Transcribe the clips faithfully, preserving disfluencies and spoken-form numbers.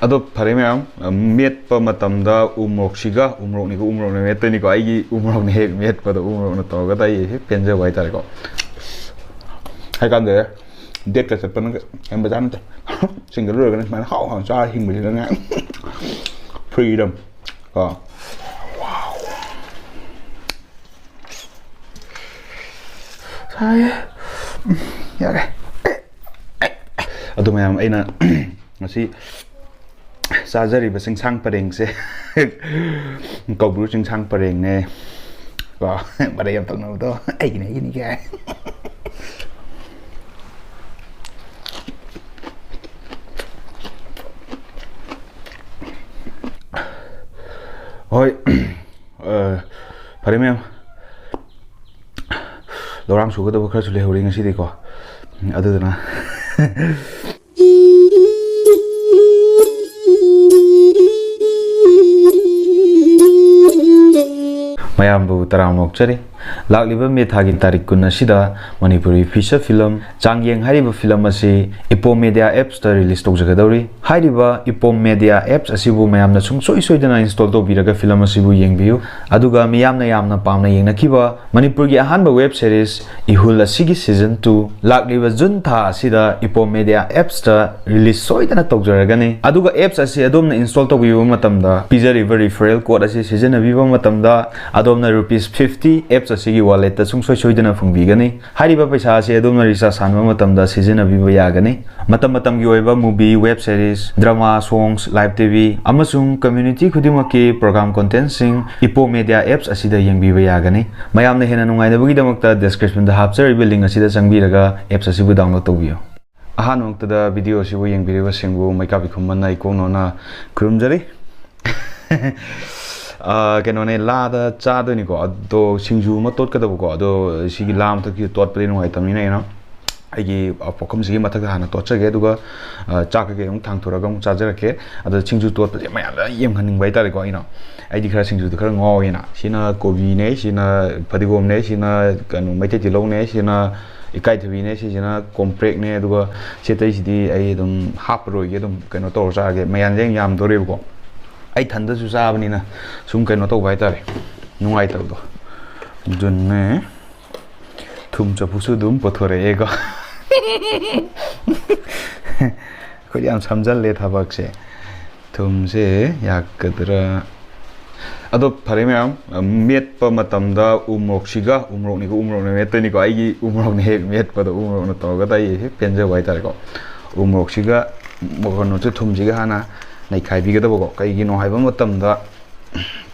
ꯑꯗꯣ ꯐꯔꯦ ꯃꯌꯥꯝ, ꯃꯦꯠꯄ ꯃꯇꯝꯗ ꯎ ꯃꯣꯔꯣꯛꯁꯤꯒ, ꯎ ꯃꯣꯔꯣꯛꯅꯤꯀꯣ, ꯎ ꯃꯣꯔꯣꯛꯅ ꯃꯦꯠꯇꯣꯏꯅꯤꯀꯣ, ꯑꯩꯒꯤ ꯎ ꯃꯣꯔꯣꯛꯅ ꯍꯦꯛ ꯃꯦꯠꯄꯗꯣ, ꯎ ꯃꯣꯔꯣꯛꯅ ꯇꯧꯔꯒ ꯑꯩ ꯍꯦꯛ ꯄꯦꯟꯖꯕ ꯍꯥꯏꯇꯥꯔꯦꯀꯣ꯫ ꯍꯥꯏꯀꯥꯟꯗ ꯗꯦꯠꯀ ꯆꯠꯄꯅ ꯍꯦꯟꯕꯖꯥꯠ ꯅꯠꯇꯦ꯫ ꯁꯤꯡꯗ ꯂꯣꯏꯔꯒꯅ ꯁꯨꯃꯥꯏꯅ ꯍꯥꯎ ꯍꯥꯎꯅ ꯆꯥꯔ ꯍꯤꯡꯕꯁꯤꯅꯅꯦ, freedom ꯀꯣ꯫ ꯁꯥꯏꯌꯦ꯫ ꯌꯥꯔꯦ꯫ ꯑꯗꯨ ꯃꯌꯥꯝ, ꯑꯩꯅ ꯉꯁꯤ ꯆꯥꯖꯔꯤꯕ ꯆꯤꯡꯁꯥꯡ ꯄꯔꯦꯡꯁꯦ ꯀꯧꯕ꯭ꯔꯨ ꯆꯤꯡꯁꯥꯡ ꯄꯔꯦꯡꯅꯦ ꯀꯣ꯫ ꯃꯔꯩ ꯌꯥꯝ ꯇꯧꯅꯕꯗꯣ ꯑꯩꯒꯤꯅꯦ, ꯑꯩꯒꯤꯅꯤ ꯀꯥꯏ꯫ ꯍꯣꯏ꯫ ꯑ, ꯐꯔꯦ ꯃꯌꯥꯝ, ꯂꯧꯔꯥꯡ ꯁꯨꯒꯗꯕ ꯈꯔꯁꯨ ꯂꯩꯍꯧꯔꯤ ꯉꯁꯤꯗꯤꯀꯣ, ꯑꯗꯨꯗꯨꯅ ꯃꯌꯥꯝꯕꯨ ꯇꯔꯥꯝꯅ ꯑꯣꯛꯆꯔꯤ꯫ ꯂꯥꯛꯂꯤꯕ ꯃꯦ ꯊꯥꯒꯤ ꯇꯥꯔꯤꯛ ꯀꯨꯟ ꯑꯁꯤꯗ ꯃꯅꯤꯄꯨꯔꯤ feature film ꯆꯥꯡꯌꯦꯡ ꯍꯥꯏꯔꯤꯕ film ꯑꯁꯤ ꯏꯄꯣꯝ ꯃꯦꯗꯤꯌꯥ ꯑꯦꯞꯁꯇ release ꯇꯧꯖꯒꯗꯧꯔꯤ꯫ ꯍꯥꯏꯔꯤꯕ ꯏꯄꯣꯝ ꯃꯦꯗꯤꯌꯥ ꯑꯦꯞꯁ ꯑꯁꯤꯕꯨ ꯃꯌꯥꯝꯅ ꯁꯨꯡꯁꯣꯏ ꯁꯣꯏꯗꯅ install ꯇꯧꯕꯤꯔꯒ film ꯑꯁꯤꯕꯨ ꯌꯦꯡꯕꯤꯌꯨ꯫ ꯑꯗꯨꯒ ꯃꯤꯌꯥꯝꯅ ꯌꯥꯝꯅ ꯄꯥꯝꯅ ꯌꯦꯡꯅꯈꯤꯕ ꯃꯅꯤꯄꯨꯔꯒꯤ ꯑꯍꯥꯟꯕ web series ꯏꯍꯨꯜ ꯑꯁꯤꯒꯤ season two ꯂꯥꯛꯂꯤꯕ ꯖꯨꯟ ꯊꯥ ꯑꯁꯤꯗ ꯏꯄꯣꯝ ꯃꯦꯗꯤꯌꯥ ꯑꯦꯞꯁꯇ release ꯁꯣꯏꯗꯅ ꯇꯧꯖꯔꯒꯅꯤ꯫ ꯑꯗꯨꯒ ꯑꯦꯞꯁ ꯑꯁꯤ ꯑꯗꯣꯝꯅ install ꯇꯧꯕꯤꯕ ꯃꯇꯝꯗ ꯄꯤꯖꯔꯤꯕ referral code ꯑꯁꯤ ꯁꯤꯖꯤꯟꯅꯕꯤꯕ ꯃꯇꯝꯗ ꯑꯗꯣꯝꯅ rupees fifty ꯑꯦꯞꯁ ꯑꯁꯤꯒꯤ walletꯇ ꯁꯨꯡꯁꯣꯏ ꯁꯣꯏꯗꯅ ꯐꯪꯕꯤꯒꯅꯤ꯫ ꯍꯥꯏꯔꯤꯕ ꯄꯩꯁꯥ ꯑꯁꯤ ꯑꯗꯣꯝꯅ recharge ꯍꯥꯟꯕ ꯃꯇꯝꯗ ꯁꯤꯖꯤꯟꯅꯕꯤꯕ ꯌꯥꯒꯅꯤ꯫ ꯃꯇꯝ ꯃꯇꯝꯒꯤ ꯑꯣꯏꯕ movie, web series, drama, songs, live T V ꯑꯃꯁꯨꯡ community ꯈꯨꯗꯤꯡꯃꯛꯀꯤ program contentꯁꯤꯡ ꯏꯄꯣꯝ ꯃꯦꯗꯤꯌꯥ ꯑꯦꯞꯁ ꯑꯁꯤꯗ ꯌꯦꯡꯕꯤꯕ ꯌꯥꯒꯅꯤ꯫ ꯃꯌꯥꯝꯅ ꯍꯦꯟꯅ ꯅꯨꯡꯉꯥꯏꯅꯕꯒꯤꯗꯃꯛꯇ descriptionꯗ ꯍꯥꯞꯆꯔꯤꯕ link ꯑꯁꯤꯗ ꯆꯪꯕꯤꯔꯒ ꯑꯦꯞꯁ ꯑꯁꯤꯕꯨ download ꯇꯧꯕꯤꯌꯨ꯫ ꯑꯍꯥꯟꯕ ꯃꯛꯇꯗ video ꯑꯁꯤꯕꯨ ꯌꯦꯡꯕꯤꯔꯤꯕꯁꯤꯡꯕꯨ ꯃꯩꯀꯥꯞꯄꯤ ꯈꯨꯝꯕꯅ ꯏꯀꯣꯛ ꯅꯧꯅ ꯈꯨꯔꯨꯝꯖꯔꯤ꯫ ꯑ, ꯀꯩꯅꯣꯅꯦ, ꯂꯥꯗ ꯆꯥꯗꯣꯏꯅꯤꯀꯣ, ꯑꯗꯣ ꯁꯤꯡꯖꯨ ꯑꯃ ꯇꯣꯠꯀꯗꯕꯀꯣ, ꯑꯗꯣ ꯁꯤꯒꯤ ꯂꯥ ꯃꯊꯛꯁꯤꯗ ꯇꯣꯠꯄꯗꯤ ꯅꯨꯡꯉꯥꯏꯇꯕꯅꯤꯅ ꯑꯩꯅ ꯑꯩꯒꯤ ꯄꯨꯈꯝꯁꯤꯒꯤ ꯃꯊꯛꯇ ꯍꯥꯟꯅ ꯇꯣꯠꯆꯒꯦ, ꯑꯗꯨꯒ, ꯑ, ꯆꯥꯛ ꯀꯩꯀꯩ ꯑꯃꯨꯛ ꯊꯥꯡꯊꯣꯔꯒ ꯑꯃꯨꯛ ꯆꯥꯖꯔꯛꯀꯦ꯫ ꯑꯗꯣ ꯁꯤꯡꯖꯨ ꯇꯣꯠꯄꯁꯦ ꯃꯌꯥꯝꯗ ꯌꯦꯡꯍꯟꯅꯤꯡꯕ ꯍꯥꯏꯇꯥꯔꯦꯀꯣ ꯑꯩꯅ꯫ ꯑꯩꯗꯤ ꯈꯔ ꯁꯤꯡꯖꯨꯗ ꯈꯔ ꯉꯥꯎꯋꯦꯅ꯫ ꯁꯤꯅ ꯀꯣꯕꯤꯅꯦ, ꯁꯤꯅ ꯐꯗꯤꯒꯣꯝꯅꯦ, ꯁꯤꯅ ꯀꯩꯅꯣ ꯃꯩꯇꯩ ꯇꯤꯜꯍꯧꯅꯦ, ꯁꯤꯅ ꯏꯀꯥꯏꯊꯕꯤꯅꯦ, ꯁꯤꯁꯤꯅ ꯀꯣꯝꯄ꯭ꯔꯦꯛꯅꯦ, ꯑꯗꯨꯒ ꯁꯤ ꯑꯇꯩꯁꯤꯗꯤ ꯑꯩ ꯑꯗꯨꯝ ꯍꯥꯞꯄꯔꯣꯏꯒꯦ, ꯑꯗꯨꯝ ꯀꯩꯅꯣ ꯇꯧꯔ ꯆꯥꯔꯒꯦ꯫ ꯃꯌꯥꯝꯁꯦ ꯌꯥꯝ ꯌꯥꯝꯗꯣꯔꯦꯕꯀꯣ, ꯑꯩ ꯊꯟꯗꯁꯨ ꯆꯥꯕꯅꯤꯅ ꯁꯨꯝ ꯀꯩꯅꯣ ꯇꯧꯕ ꯍꯥꯏꯇꯥꯔꯦ, ꯅꯨꯡꯉꯥꯏꯇꯕꯗꯣ꯫ ꯑꯗꯨꯅꯦ, ꯊꯨꯝ ꯆꯐꯨꯁꯨ ꯑꯗꯨꯝ ꯄꯨꯊꯣꯔꯛꯑꯦꯀꯣ꯫ ꯑꯩꯈꯣꯏꯗꯤ ꯌꯥꯝ ꯁꯝꯖꯜꯂꯦ ꯊꯕꯛꯁꯦ꯫ ꯊꯨꯝꯁꯦ ꯌꯥꯛꯀꯗ꯭ꯔꯥ? ꯑꯗꯣ ꯐꯔꯦ ꯃꯌꯥꯝ, ꯃꯦꯠꯄ ꯃꯇꯝꯗ ꯎ ꯃꯣꯔꯣꯛꯁꯤꯒ, ꯎ ꯃꯣꯔꯣꯛꯅꯤꯀꯣ, ꯎ ꯃꯣꯔꯣꯛꯅ ꯃꯦꯠꯇꯣꯏꯅꯤꯀꯣ, ꯑꯩꯒꯤ ꯎ ꯃꯣꯔꯣꯛꯅ ꯍꯦꯛ ꯃꯦꯠꯄꯗꯣ, ꯎ ꯃꯣꯔꯣꯛꯅ ꯇꯧꯔꯒꯗꯤ ꯑꯩ ꯍꯦꯛ ꯄꯦꯟꯖꯕ ꯍꯥꯏꯇꯥꯔꯦꯀꯣ꯫ ꯎ ꯃꯣꯔꯣꯛꯁꯤꯒ ꯀꯩꯅꯣꯁꯦ, ꯊꯨꯝꯁꯤꯒ ꯍꯥꯟꯅ ꯅꯩꯈꯥꯏꯕꯤꯒꯗꯕꯀꯣ꯫ ꯀꯩꯒꯤꯅꯣ ꯍꯥꯏꯕ ꯃꯇꯝꯗ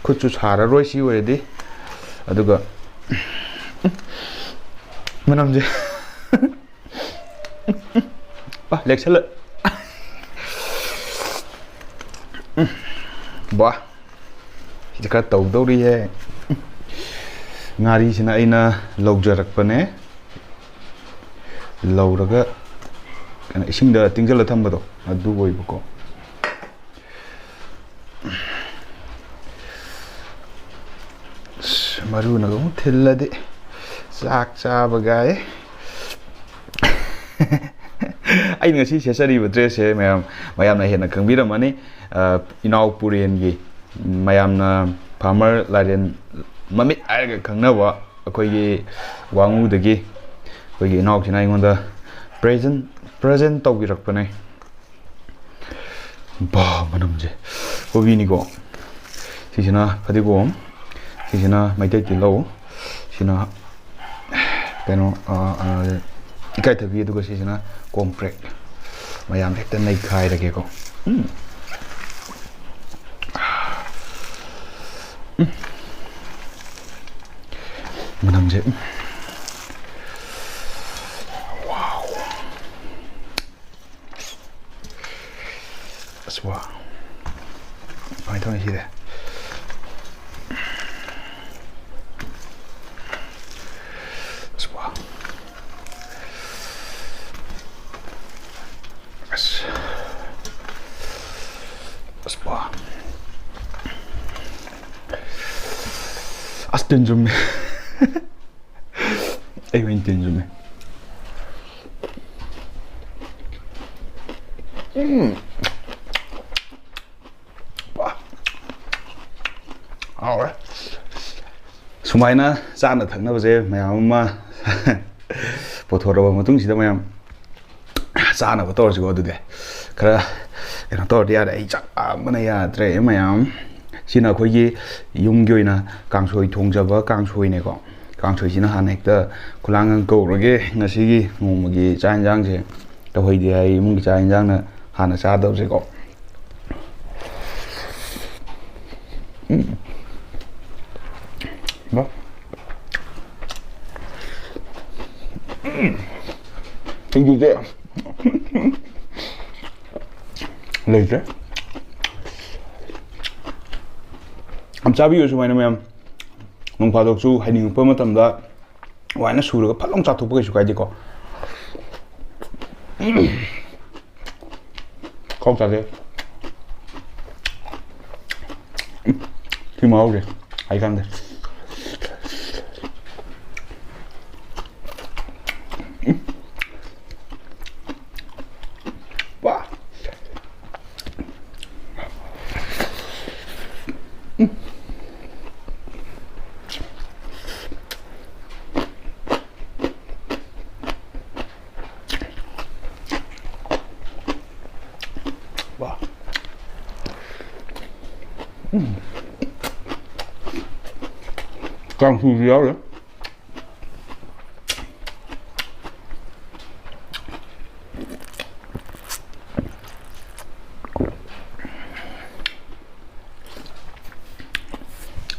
ꯈꯨꯠꯁꯨ ꯁꯥꯔꯔꯣꯏ ꯁꯤ ꯑꯣꯏꯔꯗꯤ꯫ ꯑꯗꯨꯒ ꯃꯅꯝꯁꯦ ꯑ, ꯂꯦꯛꯁꯜꯂ꯫ ꯕꯥ, ꯁꯤꯗꯤ ꯈꯔ ꯇꯧꯗꯧꯔꯤꯍꯦ꯫ ꯉꯥꯔꯤꯁꯤꯅ ꯑꯩꯅ ꯂꯧꯖꯔꯛꯄꯅꯦ꯫ ꯂꯧꯔꯒ ꯀꯩꯅꯣ, ꯏꯁꯤꯡꯗ ꯇꯤꯡꯁꯤꯜꯂ ꯊꯝꯕꯗꯣ ꯑꯗꯨ ꯑꯣꯏꯕꯀꯣ꯫ ꯑꯁ, ꯃꯔꯨꯅꯒ ꯑꯃꯨꯛ ꯊꯤꯜꯂꯗꯤ ꯆꯥꯛ ꯆꯥꯕꯒꯥꯏ꯫ ꯑꯩꯅ ꯉꯁꯤ ꯁꯦꯠꯆꯔꯤꯕ ꯗ꯭ꯔꯦꯁꯁꯦ ꯃꯌꯥꯝ, ꯃꯌꯥꯝꯅ ꯍꯦꯟꯅ ꯈꯪꯕꯤꯔꯝꯃꯅꯤ꯫ ꯑ, ꯏꯅꯥꯎ ꯄꯨꯔꯦꯟꯒꯤ, ꯃꯌꯥꯝꯅ ꯐꯥꯔꯃꯔ ꯂꯥꯏꯔꯦꯟ ꯃꯃꯤꯠ ꯍꯥꯏꯔꯒ ꯈꯪꯅꯕ ꯑꯩꯈꯣꯏꯒꯤ ꯋꯥꯉꯨꯗꯒꯤ ꯑꯩꯈꯣꯏꯒꯤ ꯏꯅꯥꯎꯁꯤꯅ ꯑꯩꯉꯣꯟꯗ ꯄ꯭ꯔꯦꯖꯦꯟ, ꯄ꯭ꯔꯦꯖꯦꯟ ꯇꯧꯕꯤꯔꯛꯄꯅꯦ꯫ ꯕꯥ, ꯃꯅꯝꯁꯦ꯫ ꯀꯣꯕꯤꯅꯤꯀꯣ꯫ ꯁꯤꯁꯤꯅ ꯐꯗꯤꯒꯣꯝ, ꯁꯤꯁꯤꯅ ꯃꯩꯇꯩ ꯇꯤꯜꯍꯧ, ꯁꯤꯅ ꯀꯩꯅꯣ, ꯑ, ꯑ, ꯏꯀꯥꯏꯊꯕꯤ, ꯑꯗꯨꯒ ꯁꯤꯁꯤꯅ ꯀꯣꯝꯄ꯭ꯔꯦꯛ꯫ ꯃꯌꯥꯝ ꯍꯦꯛꯇ ꯅꯩꯈꯥꯏꯔꯒꯦꯀꯣ꯫ ꯎꯝ꯫ ꯎꯝ꯫ ꯃꯅꯝꯁꯦ꯫ ꯎꯝ꯫ ꯋꯥꯎ꯫ ꯑꯁ, ꯋꯥ꯫ ꯀꯃꯥꯏꯅ ꯇꯧꯅꯤ ꯁꯤꯗꯤ? ꯑꯁ, ꯋꯥ꯫ ꯑꯁ꯫ ꯑꯁ, ꯋꯥ꯫ ꯑꯁ, ꯇꯤꯟ ꯆꯨꯝꯃꯦ꯫ ꯑꯩ ꯑꯣꯏꯅ ꯇꯤꯟ ꯆꯨꯝꯃꯦ꯫ ꯁꯨꯃꯥꯏꯅ ꯆꯥꯅ ꯊꯛꯅꯕꯁꯦ ꯃꯌꯥꯝ ꯑꯃ ꯄꯨꯊꯣꯔꯛꯑꯕ ꯃꯇꯨꯡꯁꯤꯗ, ꯃꯌꯥꯝ ꯆꯥꯅꯕ ꯇꯧꯔꯁꯤꯀꯣ꯫ ꯑꯗꯨꯗꯤ ꯈꯔ ꯀꯩꯅꯣ ꯇꯧꯔꯗꯤ ꯌꯥꯔꯦ, ꯑꯩ ꯆꯥꯛ ꯂꯥꯝꯕꯅ ꯌꯥꯗ꯭ꯔꯦ ꯃꯌꯥꯝ꯫ ꯁꯤꯅ ꯑꯩꯈꯣꯏꯒꯤ ꯌꯨꯝꯒꯤ ꯑꯣꯏꯅ ꯀꯥꯡꯁꯣꯏ ꯊꯣꯡꯖꯕ ꯀꯥꯡꯁꯣꯏꯅꯦꯀꯣ꯫ ꯀꯥꯡꯁꯣꯏꯁꯤꯅ ꯍꯥꯟꯅ ꯍꯦꯛꯇ ꯈꯨꯂꯥꯡꯒ ꯀꯧꯔꯒꯦ ꯉꯁꯤꯒꯤ ꯅꯣꯡꯃꯒꯤ ꯆꯥꯛ ꯌꯦꯟꯁꯥꯡꯁꯦ꯫ ꯇꯧꯍꯩꯗꯦ ꯍꯥꯏ ꯏꯃꯨꯡꯒꯤ ꯆꯥꯛ ꯌꯦꯟꯁꯥꯡꯅ ꯍꯥꯟꯅ ꯆꯥꯗꯕꯁꯦꯀꯣ꯫ ꯎꯝ꯫ ꯕꯥ꯫ ꯎꯝ꯫ ꯁꯤꯡꯖꯨꯁꯦ ꯂꯩꯇ꯭ꯔꯦ꯫ ꯌꯥꯝ ꯆꯥꯕꯤꯌꯨ ꯁꯨꯃꯥꯏꯅ ꯃꯌꯥꯝ꯫ ꯅꯣꯡ ꯐꯥꯗꯣꯛꯁꯨ ꯍꯩꯅꯤꯡꯉꯛꯄ ꯃꯇꯝꯗ ꯋꯥꯏꯅ ꯁꯨꯔꯒ ꯐꯠ ꯂꯥꯎ ꯆꯥꯊꯣꯛꯄ ꯀꯩꯁꯨ ꯀꯥꯏꯗꯦꯀꯣ꯫ ꯀꯥꯎ ꯆꯥꯗꯦ꯫ ꯁꯤ ꯃꯍꯥꯎꯁꯦ ꯍꯥꯏꯀꯥꯟꯗ꯫ ꯋꯥ꯫ ꯋꯥ꯫ ꯎꯝ꯫ ꯀꯥꯡꯁꯨꯁꯨ ꯌꯥꯎꯔꯦ꯫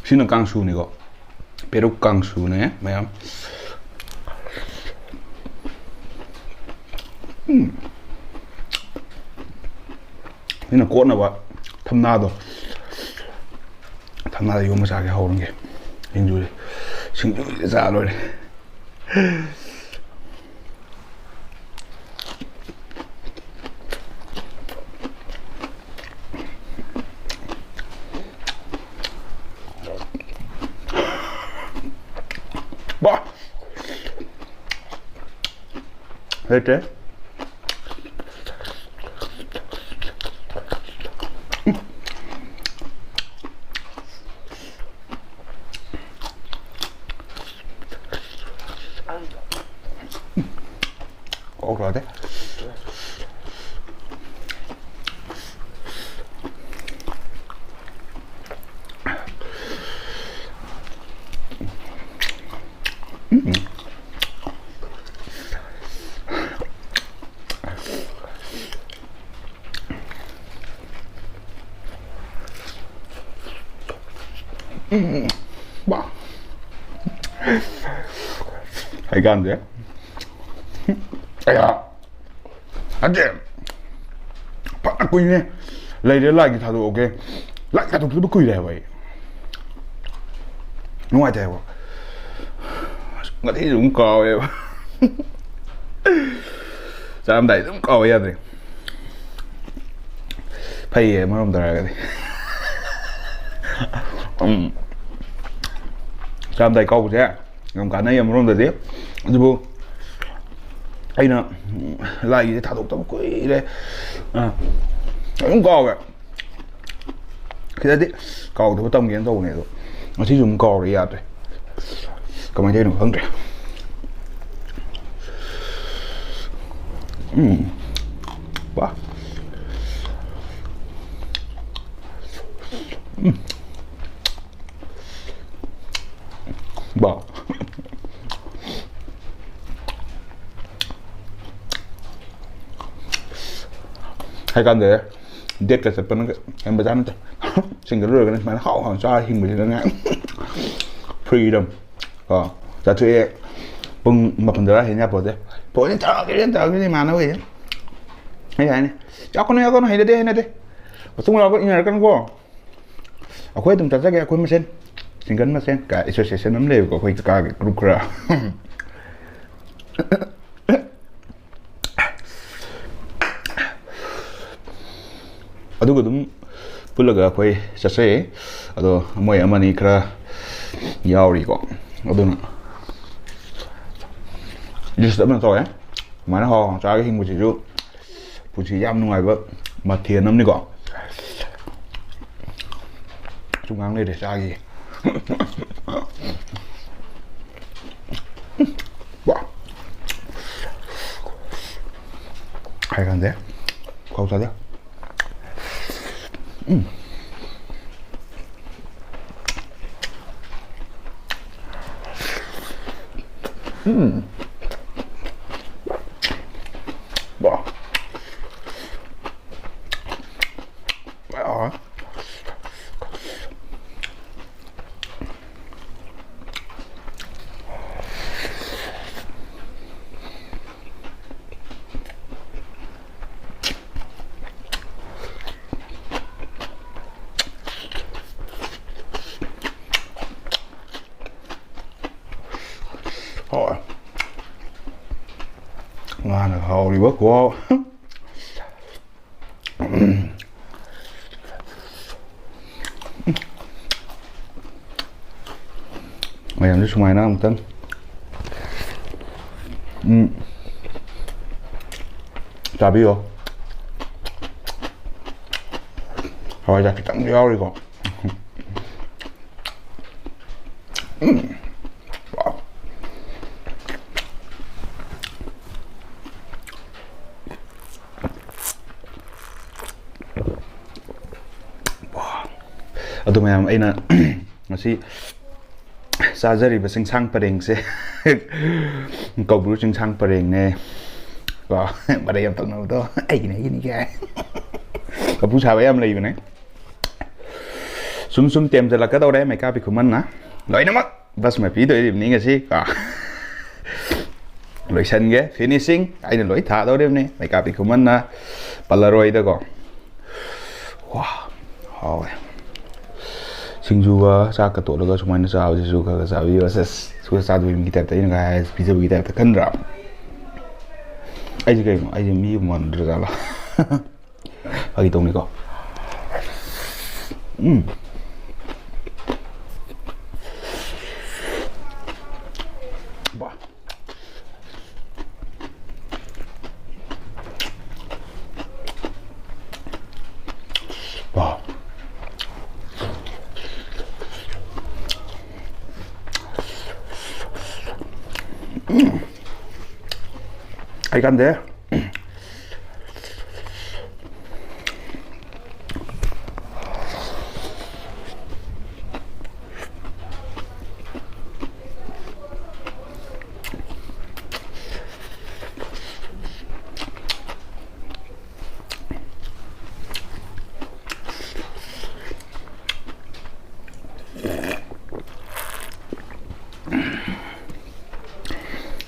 ꯁꯤꯅ ꯀꯥꯡꯁꯨꯅꯤꯀꯣ꯫ ꯄꯦꯔꯨꯛ ꯀꯥꯡꯁꯨꯅꯦ ꯃꯌꯥꯝ꯫ ꯎꯝ꯫ ꯁꯤꯅ ꯀꯣꯠꯅꯕ ꯊꯝꯅꯥꯗꯣ꯫ ꯊꯝꯅꯥꯗ ꯌꯣꯝꯃ ꯆꯥꯒꯦ ꯍꯧꯔꯝꯒꯦ꯫ ꯁꯤꯡꯖꯨꯁꯦ꯫ ꯁꯤꯡꯖꯨꯁꯦ ꯆꯥ ꯂꯣꯏꯔꯦ꯫ ꯕꯥ! ꯂꯩꯇ꯭ꯔꯦ꯫ ꯌꯥꯗꯦ꯫ ꯎꯝ, ꯕꯥ꯫ ꯍꯩꯀꯥꯟꯗꯦ꯫ ꯑꯌꯥ꯫ ꯑꯗꯦ꯫ ꯐꯅ ꯀꯨꯏꯅꯦ꯫ ꯂꯩꯔꯦ, ꯂꯥꯏꯒꯤ ꯊꯥꯗꯣꯛꯑꯒꯦ꯫ ꯂꯥꯏ ꯊꯥꯗꯣꯛꯈꯤꯕ ꯀꯨꯏꯔꯦ ꯍꯥꯏꯕ ꯑꯩ꯫ ꯅꯨꯡꯉꯥꯏꯇꯦ ꯍꯥꯏꯕ꯫ ꯉꯁꯤꯁꯨ ꯑꯗꯨꯝ ꯀꯥꯎꯋꯦꯕ꯫ ꯆꯥꯔꯝꯗꯥꯏ ꯑꯗꯨꯝ ꯀꯥꯎꯋꯦ, ꯌꯥꯗ꯭ꯔꯦ꯫ ꯐꯩꯌꯦ ꯑꯃꯔꯣꯝꯗ ꯍꯥꯏꯔꯒꯗꯤ꯫ ꯎꯝ꯫ ꯆꯥꯔꯝꯗꯥꯏ ꯀꯥꯎꯕꯁꯦ ꯌꯥꯝ ꯀꯥꯟꯅꯩ ꯑꯃꯔꯣꯝꯗꯗꯤ꯫ ꯑꯗꯨꯕꯨ ꯑꯩꯅ, ꯎꯝ, ꯂꯥꯏꯒꯤꯁꯦ ꯊꯥꯗꯣꯛꯇꯕ ꯀꯨꯏꯔꯦ꯫ ꯑꯥ, ꯑꯗꯨꯝ ꯀꯥꯎꯋꯦ꯫ ꯈꯤꯇꯗꯤ ꯀꯥꯎꯗꯕ ꯇꯝꯒꯦꯅ ꯇꯧꯕꯅꯦ, ꯑꯗꯣ ꯉꯁꯤꯁꯨ ꯑꯃꯨꯛ ꯀꯥꯎꯔꯦ, ꯌꯥꯗ꯭ꯔꯦ꯫ ꯀꯃꯥꯏꯅ ꯇꯧꯔꯤꯅꯣ ꯈꯪꯗ꯭ꯔꯦ꯫ ꯎꯝ꯫ ꯋꯥ꯫ ꯎꯝ꯫ ꯕꯥ꯫ ꯍꯥꯏꯀꯥꯟꯗꯦ꯫ Date ꯀ ꯆꯠꯄꯅ ꯍꯦꯟꯕꯖꯥꯠ ꯅꯠꯇꯦ꯫ ꯁꯤꯡꯗ ꯂꯣꯏꯔꯒꯅ ꯁꯨꯃꯥꯏꯅ ꯍꯥꯎ ꯍꯥꯎꯅ ꯆꯥꯔ ꯍꯤꯡꯕꯁꯤꯅꯅꯦ꯫ Freedom꯫ ꯀꯣ꯫ ꯆꯠꯊꯣꯛꯑꯦ꯫ ꯄꯨꯡ ꯃꯥꯄꯟ ꯇꯔꯥ ꯍꯦꯟ ꯌꯥꯄꯣꯠꯇꯦ꯫ ꯐꯣꯟꯁꯦ ꯇꯧꯔꯛꯈꯤꯅꯤ, ꯇꯧꯔꯛꯈꯤꯅꯤ ꯏꯃꯥꯟꯅꯕꯈꯩꯁꯦ꯫ ꯑꯩ ꯍꯥꯏꯅꯤ, "ꯌꯥꯎꯀꯅꯨ, ꯌꯥꯎꯀꯅꯨ, ꯍꯩꯅꯗꯦ, ꯍꯩꯅꯗꯦ꯫ ꯃꯇꯨꯡ ꯂꯥꯛꯄ ꯏꯟꯅꯔꯛꯀꯅꯨꯀꯣ꯫ ꯑꯩꯈꯣꯏ ꯑꯗꯨꯝ ꯆꯠꯆꯒꯦ, ꯑꯩꯈꯣꯏ ꯃꯁꯦꯟ꯫ Single ꯃꯁꯦꯟ ꯀꯥꯏ association ꯑꯃ ꯂꯩꯌꯦꯕꯀꯣ, ꯑꯩꯈꯣꯏ ꯀꯥꯒꯤ group ꯈꯔ꯫ ꯑꯗꯨꯒ ꯑꯗꯨꯝ ꯄꯨꯜꯂꯒ ꯑꯩꯈꯣꯏ ꯆꯠꯆꯩ꯫ ꯑꯗꯣ ꯃꯣꯏ ꯑꯃꯅꯤ ꯈꯔ ꯌꯥꯎꯔꯤꯀꯣ꯫ ꯑꯗꯨꯅ list ꯑꯃ ꯇꯧꯔꯦ꯫ ꯑꯗꯨꯃꯥꯏꯅ ꯍꯥꯎ ꯍꯥꯎꯅ ꯆꯥꯔꯒ ꯍꯤꯡꯕꯁꯤꯁꯨ ꯄꯨꯟꯁꯤ ꯌꯥꯝ ꯅꯨꯡꯉꯥꯏꯕ ꯃꯊꯦꯜ ꯑꯃꯅꯤꯀꯣ꯫ ꯁꯨꯝ ꯉꯥꯡ ꯂꯩꯔꯦ, ꯆꯥꯈꯤꯒꯦ꯫ ꯋꯥ꯫ ꯍꯥꯏ ꯈꯪꯗꯦ꯫ ꯈꯥꯎ ꯆꯥꯗꯦ꯫ ꯎꯝ꯫ ꯎꯝ꯫ ꯋꯥ꯫ ꯋꯥ꯫ ꯍꯣꯏ꯫ ꯉꯥꯅ ꯍꯥꯎꯔꯤꯕ ꯈꯨꯍꯥꯎ꯫ ꯃꯌꯥꯝꯁꯨ ꯁꯨꯃꯥꯏꯅ ꯑꯃꯨꯛꯇꯪ, ꯎꯝ, ꯆꯥꯕꯤꯌꯣ꯫ ꯍꯋꯥꯏꯖꯥꯔ ꯈꯤꯇꯪ ꯌꯥꯎꯔꯤꯀꯣ꯫ ꯎꯝ꯫ ꯋꯥꯎ꯫ ꯑꯗꯨ ꯃꯌꯥꯝ, ꯑꯩꯅ ꯉꯁꯤ ꯆꯥꯖꯔꯤꯕ ꯆꯤꯡꯁꯥꯡ ꯄꯔꯦꯡꯁꯦ ꯀꯧꯕ꯭ꯔꯨ ꯆꯤꯡꯁꯥꯡ ꯄꯔꯦꯡꯅꯦ꯫ ꯀꯣ, ꯃꯔꯩ ꯌꯥꯝ ꯇꯧꯅꯕꯗꯣ, "ꯑꯩꯒꯤꯅꯦ, ꯑꯩꯒꯤꯅꯦ" ꯀꯥꯏ꯫ ꯀꯄꯨ ꯁꯥꯕ ꯌꯥꯝ ꯂꯩꯕꯅꯦ꯫ ꯁꯨꯝ ꯁꯨꯝ ꯇꯦꯝꯖꯜꯂꯛꯀꯗꯧꯔꯦ ꯃꯩꯀꯥꯞꯄꯤ ꯈꯨꯃꯟꯅ꯫ ꯂꯣꯏꯅꯃꯛ ꯚꯁꯃ ꯄꯤꯗꯣꯔꯤꯕꯅꯤ ꯉꯁꯤ꯫ ꯀꯣ, ꯂꯣꯏꯁꯟꯒꯦ, finishing ꯑꯩꯅ ꯂꯣꯏ ꯊꯥꯗꯧꯔꯤꯕꯅꯤ꯫ ꯃꯩꯀꯥꯞꯄꯤ ꯈꯨꯃꯟꯅ ꯄꯜꯂꯔꯣꯏꯗꯀꯣ꯫ ꯋꯥ, ꯍꯥꯎꯋꯦ꯫ ꯁꯤꯡꯖꯨꯒ ꯆꯥꯛꯀ ꯇꯣꯠꯂꯒ ꯁꯨꯃꯥꯏꯅ ꯆꯥꯕꯁꯤꯁꯨ ꯈꯔ ꯈꯔ ꯆꯥꯕꯤꯌꯨ꯫ ꯑꯁ, ꯑꯁ, ꯁꯨꯛꯆꯥ ꯆꯥꯗꯕ ꯃꯤꯒꯤ ꯇꯥꯏꯞꯇ ꯑꯩꯅ ꯉꯥꯏ ꯍꯥꯏ ꯄꯤꯖꯕꯒꯤ ꯇꯥꯏꯞꯇ ꯈꯟꯗ꯭ꯔꯥ? ꯑꯩꯁꯦ ꯀꯩꯅꯣ? ꯑꯩꯁꯦ ꯃꯤꯕꯨ ꯃꯥꯟꯗ꯭ꯔꯖꯥꯠꯂꯣ? ꯐꯥꯒꯤ ꯇꯧꯅꯤꯀꯣ꯫ ꯎꯝ꯫ ꯕꯥ꯫ ꯕꯥ꯫ ꯎꯝ꯫ ꯑꯩ ꯀꯥꯟꯗꯦ꯫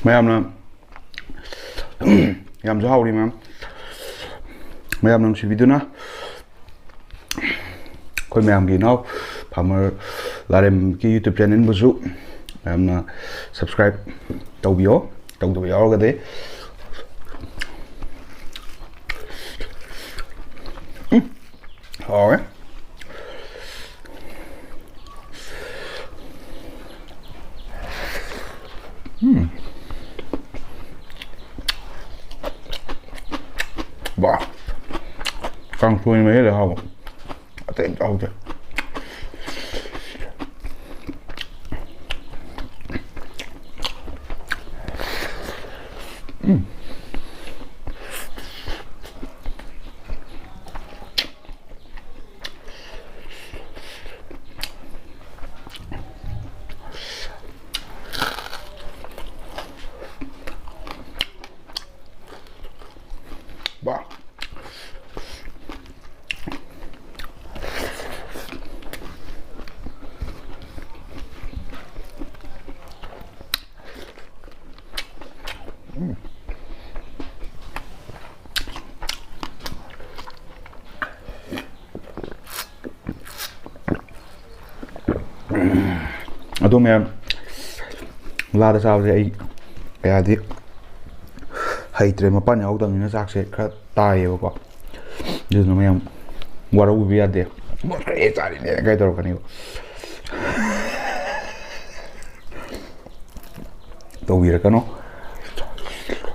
ꯃꯌꯥꯝꯅ ꯌꯥꯝꯁꯨ ꯍꯥꯎꯔꯤ ꯃꯌꯥꯝ꯫ ꯃꯌꯥꯝꯅ ꯅꯨꯡꯁꯤꯕꯤꯗꯨꯅ ꯑꯩꯈꯣꯏ ꯃꯌꯥꯝꯒꯤ ꯏꯅꯥꯎ ꯐꯥꯔꯃꯔ ꯂꯥꯔꯦꯝꯒꯤ YouTube channelꯕꯨꯁꯨ ꯃꯌꯥꯝꯅ subscribe ꯇꯧꯕꯤꯌꯣ, ꯇꯧꯗꯕ ꯌꯥꯎꯔꯒꯗꯤ꯫ ꯎꯝ, ꯍꯥꯎꯋꯦ꯫ ꯎꯝ꯫ ꯕꯥ꯫ ꯀꯥꯡꯁꯣꯏꯅ ꯃꯍꯦꯜꯂꯦ ꯍꯥꯎꯕ꯫ ꯑꯇꯩ ꯑꯝꯇ ꯍꯥꯎꯇꯦ꯫ ꯎꯝ꯫ ꯕꯥ꯫ ꯑꯗꯣ ꯃꯌꯥꯝ, ꯂꯥꯗ ꯆꯥꯕꯁꯦ ꯑꯩ ꯀꯌꯥꯗꯤ ꯍꯩꯇ꯭ꯔꯦ, ꯃꯄꯥꯟ ꯌꯥꯎꯗꯕꯅꯤꯅ ꯆꯥꯛꯁꯦ ꯈꯔ ꯇꯥꯏꯌꯦꯕꯀꯣ꯫ ꯑꯗꯨꯗꯨꯅ ꯃꯌꯥꯝ ꯋꯥꯔꯧꯕꯤꯕ ꯌꯥꯗꯦ꯫ "ꯃꯣꯠꯈ꯭ꯔꯦ, ꯆꯥꯔꯤꯅꯦ" ꯀꯥꯏ ꯇꯧꯔꯛꯀꯅꯤꯕ꯫ ꯇꯧꯕꯤꯔꯛꯀꯅꯣ꯫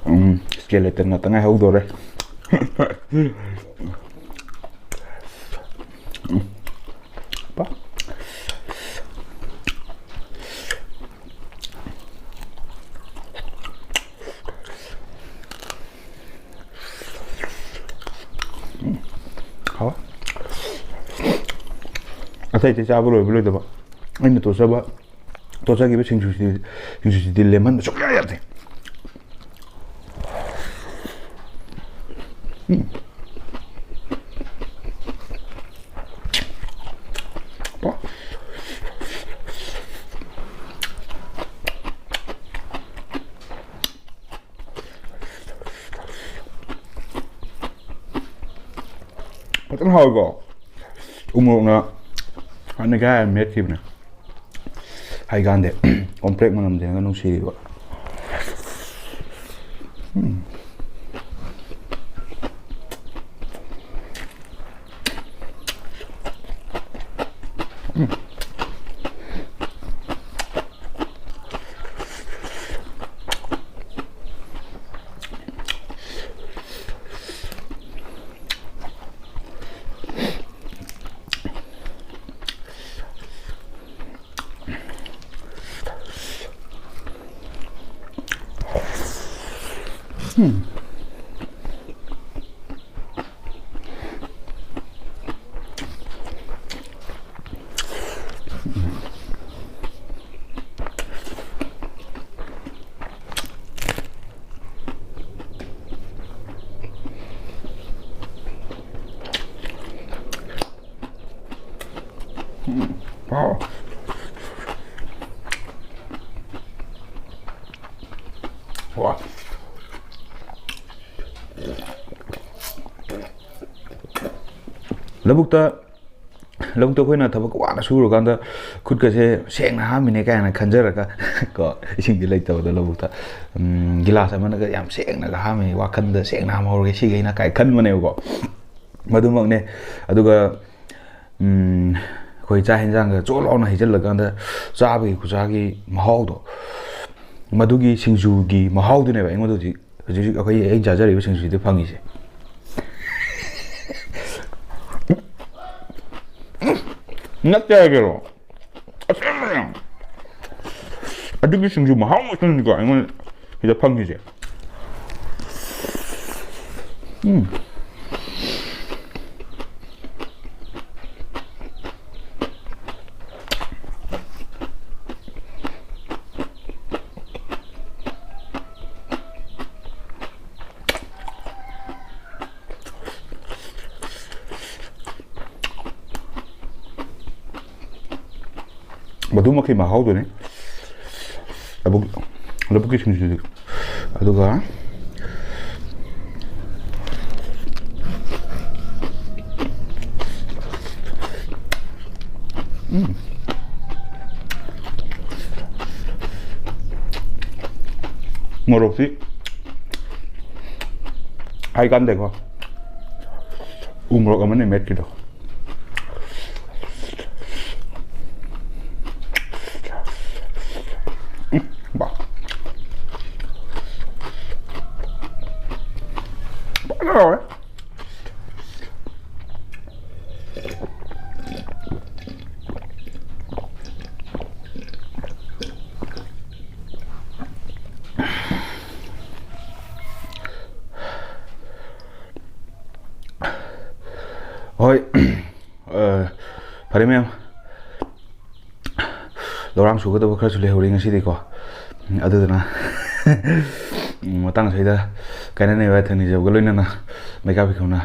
ꯎꯝ, skeleton ꯉꯥꯛꯇ ꯉꯥꯏꯍꯧꯗꯣꯔꯦ꯫ ꯎꯝ꯫ ꯄꯥ꯫ ꯎꯝ꯫ ꯍꯥꯎꯋꯦ꯫ ꯑꯇꯩ ꯑꯇꯩ ꯆꯥꯕ ꯂꯣꯏꯕ ꯂꯣꯏꯗꯕ, ꯑꯩꯅ ꯇꯣꯠꯆꯕ, ꯇꯣꯠꯆꯈꯤꯕ ꯁꯤꯡꯖꯨꯁꯤꯗꯤ, ꯁꯤꯡꯖꯨꯁꯤꯗꯤ ꯂꯦꯝꯍꯟꯕ ꯁꯨꯡꯌꯥ ꯌꯥꯗꯦ꯫ ꯎꯝ꯫ ꯄꯥ꯫ ꯍꯥꯎꯏꯀꯣ? ꯎꯃꯣꯔꯣꯛꯅ ꯍꯥꯟꯅ ꯀꯥꯏ ꯃꯦꯠꯈꯤꯕꯅꯦ꯫ ꯍꯩꯀꯥꯟꯗꯦ꯫ ꯀꯣꯝꯄ꯭ꯔꯦꯛ ꯃꯅꯝꯁꯤꯅꯒ ꯅꯨꯡꯁꯤꯔꯤꯕ꯫ ꯎꯝ꯫ ꯎꯝ꯫ ꯎꯝ, ꯍꯥꯎ꯫ ꯋꯥ꯫ ꯂꯧꯕꯨꯛꯇ, ꯂꯧꯕꯨꯛꯇ ꯑꯩꯈꯣꯏꯅ ꯊꯕꯛ ꯋꯥꯅ ꯁꯨꯔꯀꯥꯟꯗ ꯈꯨꯠꯀꯁꯦ ꯁꯦꯡꯅ ꯍꯥꯝꯃꯤꯅꯦ ꯀꯥꯏꯅ ꯈꯟꯖꯔꯒ ꯀꯣ, ꯏꯁꯤꯡꯗꯤ ꯂꯩꯇꯕꯗꯣ ꯂꯧꯕꯨꯛꯇ, ꯎꯝ, ꯒꯤꯂꯥꯁ ꯑꯃꯅꯒ ꯌꯥꯝ ꯁꯦꯡꯅꯒ ꯍꯥꯝꯃꯤ, ꯋꯥꯈꯜꯗ ꯁꯦꯡꯅ ꯍꯥꯝꯍꯧꯔꯒꯦ ꯁꯤꯈꯩꯅ ꯀꯥꯏ ꯈꯟꯕꯅꯦꯕꯀꯣ꯫ ꯃꯗꯨꯃꯛꯅꯦ꯫ ꯑꯗꯨꯒ, ꯎꯝ, ꯑꯩꯈꯣꯏ ꯆꯥꯛ ꯍꯦꯟꯖꯥꯡꯒ ꯆꯣꯠ ꯂꯥꯎꯅ ꯍꯩꯖꯤꯜꯂꯀꯥꯟꯗ ꯆꯥꯕꯒꯤ ꯈꯨꯆꯥꯒꯤ ꯃꯍꯥꯎꯗꯣ, ꯃꯗꯨꯒꯤ ꯁꯤꯡꯖꯨꯒꯤ ꯃꯍꯥꯎꯗꯨꯅꯦꯕ ꯑꯩꯉꯣꯟꯗ ꯍꯧꯖꯤꯛ, ꯍꯧꯖꯤꯛ, ꯍꯧꯖꯤꯛ ꯑꯩꯈꯣꯏ, ꯑꯩꯅ ꯆꯥꯖꯔꯤꯕ ꯁꯤꯡꯖꯨꯁꯤꯗ ꯐꯪꯉꯤꯁꯦ꯫ ꯅꯠꯇꯦ ꯍꯥꯏꯒꯦꯔꯣ? ꯑꯁꯦꯡꯕꯅꯦ꯫ ꯑꯗꯨꯒꯤ ꯁꯤꯡꯖꯨ ꯃꯍꯥꯎ ꯉꯥꯛꯇꯅꯤꯀꯣ ꯑꯩꯉꯣꯟꯗ ꯁꯤꯗ ꯐꯪꯉꯤꯁꯦ꯫ ꯎꯝ꯫ ꯃꯗꯨꯃꯛꯀꯤ ꯃꯍꯥꯎꯗꯨꯅꯤ ꯂꯧꯕꯨꯛ, ꯂꯧꯕꯨꯛꯀꯤ ꯁꯤꯡꯖꯨꯗꯨ꯫ ꯑꯗꯨꯒ ꯎꯝ꯫ ꯃꯣꯔꯣꯛꯁꯤ ꯍꯥꯏ ꯀꯥꯟꯗꯦꯀꯣ꯫ ꯎ ꯃꯣꯔꯣꯛ ꯑꯃꯅꯦ ꯃꯦꯠꯈꯤꯗꯣ꯫ ꯎꯝ, ꯕꯥ꯫ ꯐꯖꯅ ꯍꯥꯎꯔꯦ꯫ ꯍꯣꯏ꯫ ꯑ, ꯐꯔꯦ ꯃꯌꯥꯝ, ꯂꯧꯔꯥꯡ ꯁꯨꯒꯗꯕ ꯈꯔꯁꯨ ꯂꯩꯍꯧꯔꯤ ꯉꯁꯤꯗꯤꯀꯣ꯫ ꯑꯗꯨꯗꯨꯅ ꯃꯇꯥꯡ ꯑꯁꯤꯗ ꯀꯥꯏꯅꯅꯕ ꯊꯪꯅꯤꯖꯕꯒ ꯂꯣꯏꯅꯅ ꯃꯩꯀꯥꯞ ꯏꯈꯧꯅ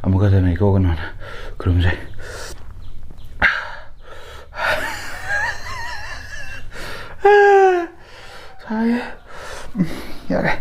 ꯑꯃꯨꯛꯀ ꯍꯟꯅ ꯏꯀꯣꯛ ꯀꯩꯅꯣꯅ ꯈꯨꯔꯨꯝꯖꯩ꯫ ꯁꯥꯏꯌꯦ꯫ ꯌꯥꯔꯦ꯫